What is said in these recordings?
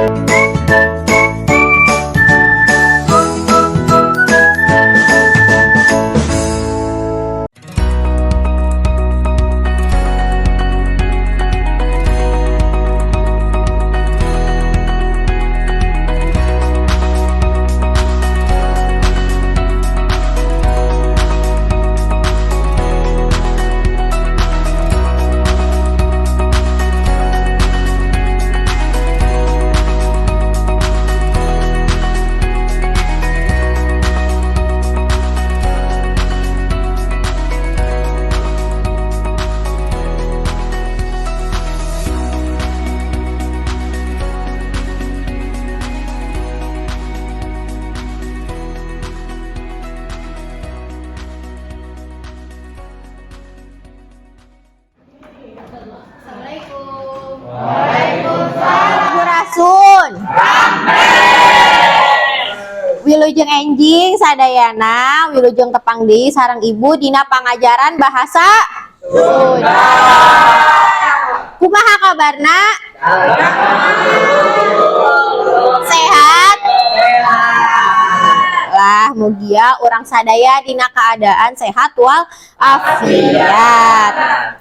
Assalamualaikum. Sampurasun. Wilujeng enjing sadayana, wilujeng tepang deui sareng Ibu dina pangajaran bahasa Sunda. Kumaha kabarna? Sehat? Lah, mugia urang sadaya dina keadaan sehat wal afiat.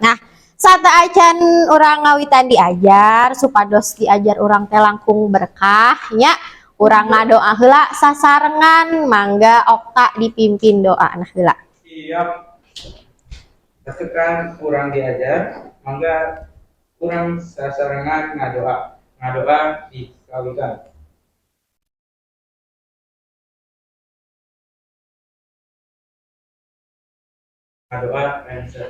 Nah, sateuacan urang ngawitan diajar, supados diajar urang teh langkung berkah nya, urang ngadoa heula sasarengan. Mangga, Okta dipimpin doa nah heula. Siap. Pasukan kurang diajar, mangga urang sasarengan ngadoa. Ngadoa dikawitan. Ngadoa rengse.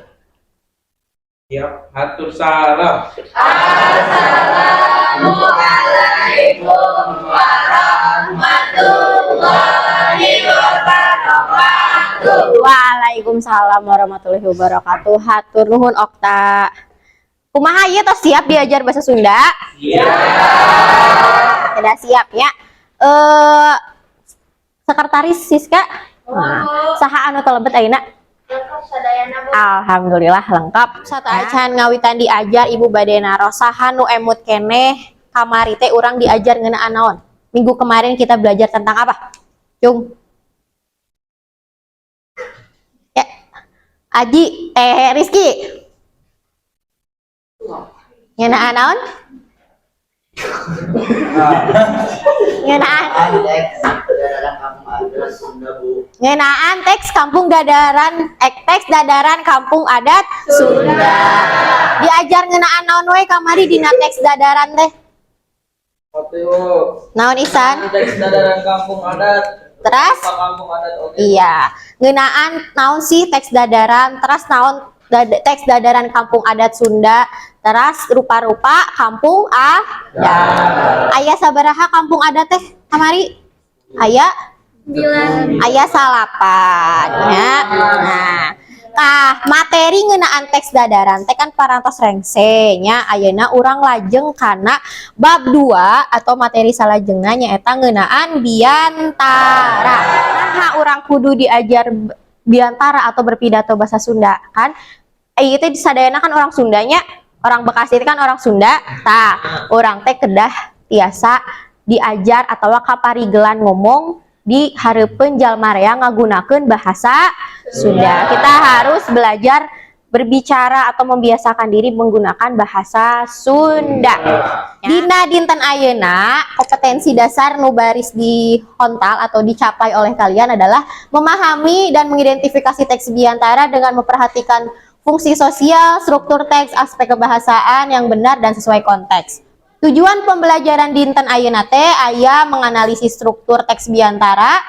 Siap, hatur salam. Assalamualaikum warahmatullahi wabarakatuh. Waalaikumsalam warahmatullahi wabarakatuh. Hatur nuhun, Okta. Kumaha ieu, tos siap diajar bahasa Sunda? Siap. Sudah siap ya. Sekretaris Siska. Nah, saha anu teu lebet ayeuna? Lengkap sadayana, Bu. Alhamdulillah lengkap. Sateuacan ngawitan diajar, Ibu bade naros, saha nu emut keneh kamari teh urang diajar ngeunaan naon? Minggu kemarin kita belajar tentang apa? Cung. Ya. Aji, Rizky. Ngeunaan naon? Ngeunaan Teks dadaran kampung adat Sunda, Bu. Ngeunaan teks kampung dadaran, teks dadaran kampung adat Sunda. Diajar ngeunaan naon we kamari dina teks dadaran teh? Naon, Isan? Teks dadaran kampung adat. Terus? Rupa kampung adat oge. Iya, ngeunaan naon sih teks dadaran, terus naon teks dadaran kampung adat Sunda, terus rupa-rupa kampung adat. Aya sabaraha kampung adat teh kamari? Aya? Aya salapan ya. Nah, tah materi ngeunaan teks dadaran teh kan parantos rengse nya. Ayeuna urang lajeng kana bab 2 atau materi salajengna, nyaeta ngeunaan biantara. Nah, urang kudu diajar biantara atau berpidato bahasa Sunda kan? Itu sadayana kan orang Sundanya, orang Bekasi itu kan orang Sunda. Tah, urang teh kedah tiasa diajar atau kaparigelan ngomong di hareupeun jalma rea ngagunakeun bahasa Sunda. Kita harus belajar berbicara atau membiasakan diri menggunakan bahasa Sunda. Dina dinten ayeuna, kompetensi dasar nu baris dihontal atau dicapai oleh kalian adalah memahami dan mengidentifikasi teks biantara dengan memperhatikan fungsi sosial, struktur teks, aspek kebahasaan yang benar dan sesuai konteks. Tujuan pembelajaran dinten ayeuna teh aya menganalisis struktur teks biantara,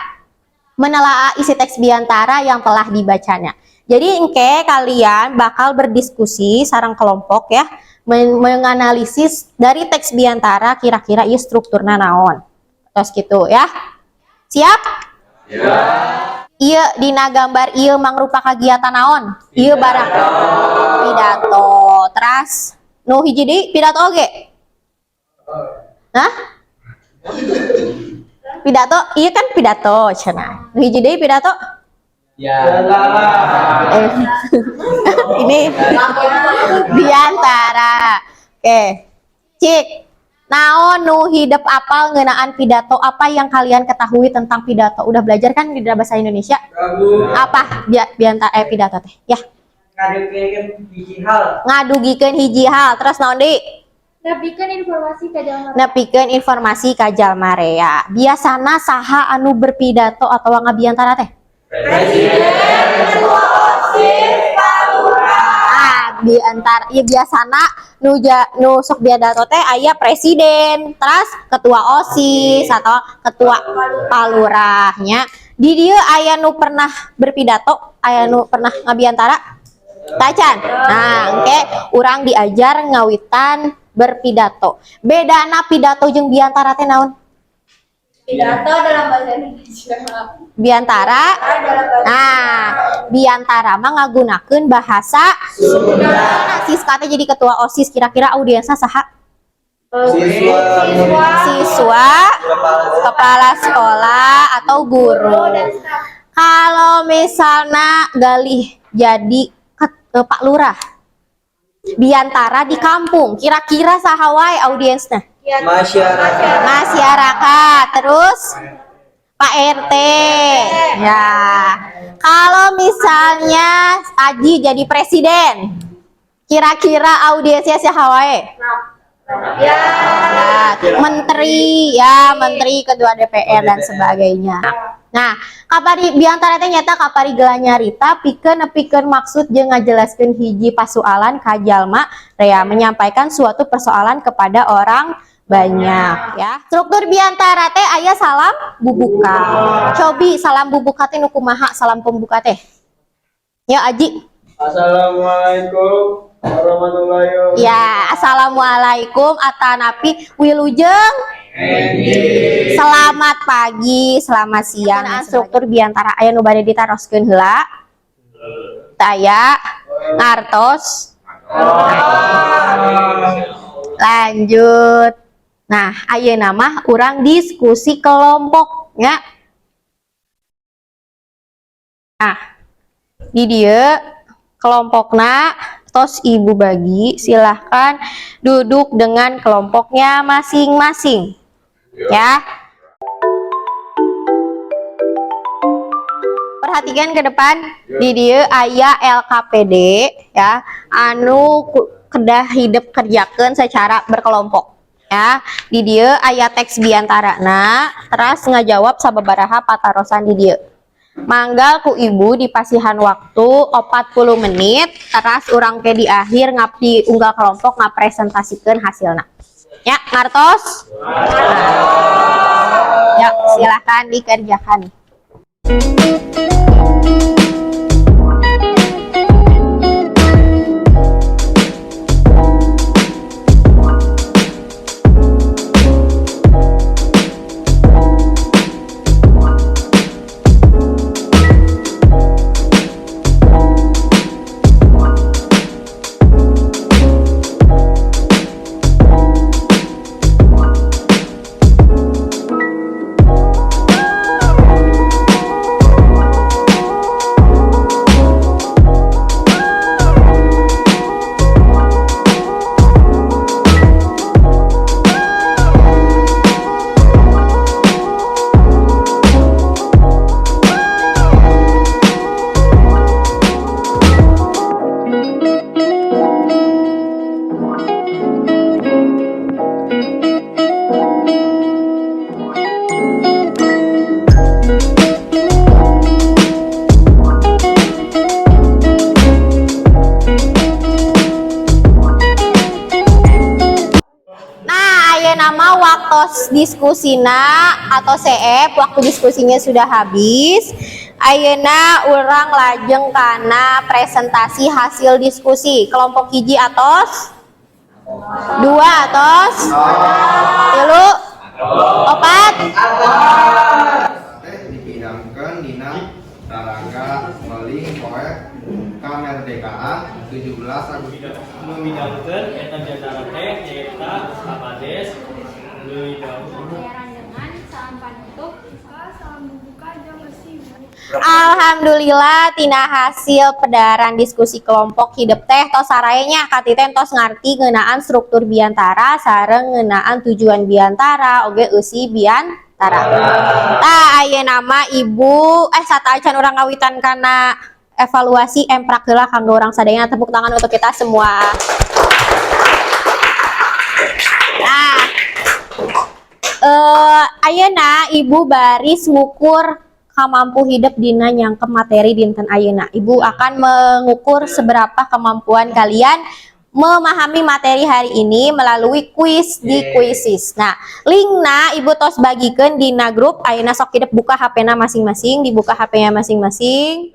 menelaah isi teks biantara yang telah dibacanya. Jadi engke kalian bakal berdiskusi sareng kelompok ya, menganalisis dari teks biantara kira-kira ieu strukturna naon. Terus gitu ya. Siap? Iya, dina gambar ieu mangrupa kagiatan naon? Ieu barang pidato. Teras nu hiji deui pidato oge. Hah? Pidato, iya kan pidato cenah. Nu hiji deui pidato? Ya. Ini biantara. Oke. Cik. Naon nu hidep apal ngeunaan pidato? Apa yang kalian ketahui tentang pidato? Udah belajar kan di dalam bahasa Indonesia? Apa bianta pidato teh? Ya, Ngadugikeun hiji hal. Ngadugikeun hiji hal. Terus naon deui? Nepikeun informasi ka jalma. Nepikeun informasi ka jalma rea. Biasana saha anu berpidato atau ngabiantara teh? Ah, biantar ya biasana nu ja, nu sok pidato teh aya presiden, terus ketua OSIS atau ketua palurahnya. Di dieu aya nu pernah berpidato, aya nu pernah ngabiantara? Tacan. Nah, engke urang diajar ngawitan berpidato. Bedana pidato jeung biantara teh naon? Pidato dalam bahasa Indonesia. Biantara. Dalam bahasa Nah, biantara mah ngagunakeun bahasa Sunda. Nah, Siska teh jadi ketua OSIS, kira-kira audiensnya saha? Siswa. Siswa, kepala sekolah atau guru. dan staf. Kalau misalnya Galih jadi ke Pak Lurah, biantara di kampung, kira-kira saha wae audiensnya? Ya, Masyarakat. Masyarakat, terus Pak RT. Ya. Kalau misalnya Aji jadi presiden, kira-kira audiensnya siapa wae? Ya. Ya, menteri, ya, menteri, ketua DPR dan sebagainya. Nah, kapari biantara teh nyata kapari geula nyarita pikeun nepikeun maksud jeung ngajelaskeun hiji pasualan ka jalma rea, menyampaikan suatu persoalan kepada orang banyak ya. Struktur biantara teh aya salam bubuka. Cobi salam bubuka teh nu kumaha, salam pembuka teh? Ya, Aji. Assalamualaikum warahmatullahi wabarakatuh. Ya, assalamualaikum atanapi wilujeng. Selamat pagi, selamat siang. Nah, struktur biantara aya nu bade ditaroskeun heula? Teu aya? Ngartos? Lanjut. Nah, ayeuna mah urang diskusi kelompok nya. Nah, di dieu kelompokna tos ibu bagi, silahkan duduk dengan kelompoknya masing-masing. Ya. Perhatikan ke depan, di dieu aya LKPD ya, anu kedah hidep kerjakeun secara berkelompok ya. Di dieu aya teks biantarana, teras ngajawab sababaraha patarosan di dieu. Mangga ku ibu dipasihan waktu 40 menit, teras urang ke di akhir ngabdi unggal kelompok ngapresentasikan hasilna. Ya, ngartos? Ya, silahkan dikerjakan. Nah, ayeuna mah waktu diskusina atau CF, waktu diskusinya sudah habis. Ayeuna urang lajeng kana presentasi hasil diskusi. Kelompok hiji atos, dua atos, tilu, opat. Teh dipidangkeun dina raraga meling poe kamerdekaan 17 Agustus. Memidangkeun eta biantara teh nyaeta Kades leuwih dahulu. Bayaran dengan salam panutup, salam buka jeung besi. Alhamdulillah, tina hasil pedaran diskusi kelompok hidep teh tos sarae nya, katiten tos ngarti ngeunaan struktur biantara sareng ngeunaan tujuan biantara oge eusi biantara. Tah, ayeuna mah ibu sateuacan urang ngawitan kana evaluasi, emprak heula kanggo urang sadayana. Tepuk tangan untuk kita semua. Nah, ayeuna ibu baris ngukur kamampu hidep dina nyangkem materi dinten ayeuna. Ibu akan mengukur seberapa kemampuan kalian memahami materi hari ini melalui kuis di Quizizz. Nah, linkna ibu tos bagikeun dina grup. Ayeuna sok hidep buka HP-na masing-masing, dibuka HP-nya masing-masing.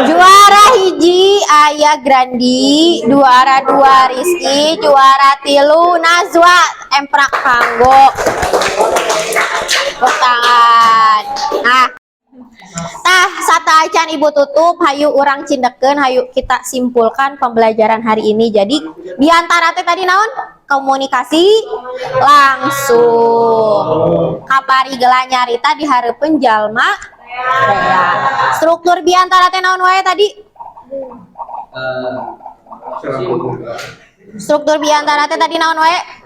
Juara hiji aya Grandi, juara dua Rizky, juara tilu Nazwa. Emprak kanggo tepuk tangan. Nah, tah, sateuacan ibu tutup, hayu urang cindekkeun, hayu kita simpulkan pembelajaran hari ini. Jadi biantara teh tadi naon? Komunikasi langsung. Kamari geura nyarita di hareupeun jalma rea. Struktur biantara teh naon wae tadi? Struktur biantara teh tadi naon wae?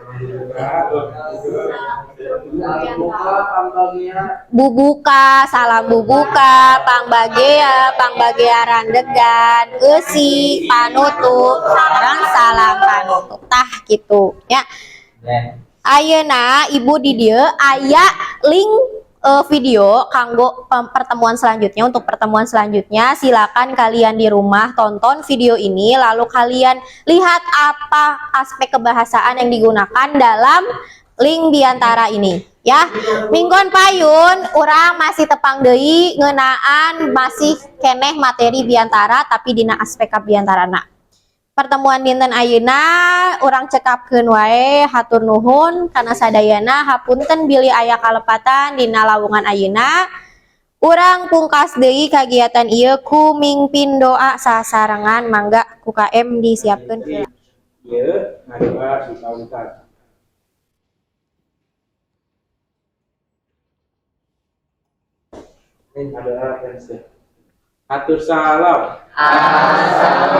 Bubuka, salam bubuka, pangbagea, pangbagea randegan, eusi, panutup, sareng salam panutup. Tah, gitu ya. Ayeuna ibu di dieu aya link video kanggo pertemuan selanjutnya. Untuk pertemuan selanjutnya, silakan kalian di rumah tonton video ini, lalu kalian lihat apa aspek kebahasaan yang digunakan dalam link biantara ini ya. Minggon payun urang masih tepang deui ngeunaan masih keneh materi biantara, tapi dina aspek biantarana. Pertemuan dinten ayeuna urang cekapkeun wae. Hatur nuhun kana sadayana, hapunten bilih aya kalepatan dina lawungan ayeuna. Urang pungkas deui kagiatan ieu ku mingpin doa sasarengan. Mangga ku KM disiapkeun. Ieu ngadoa di pautan. Ngadoa rengse. Hatur salam. Assalamualaikum.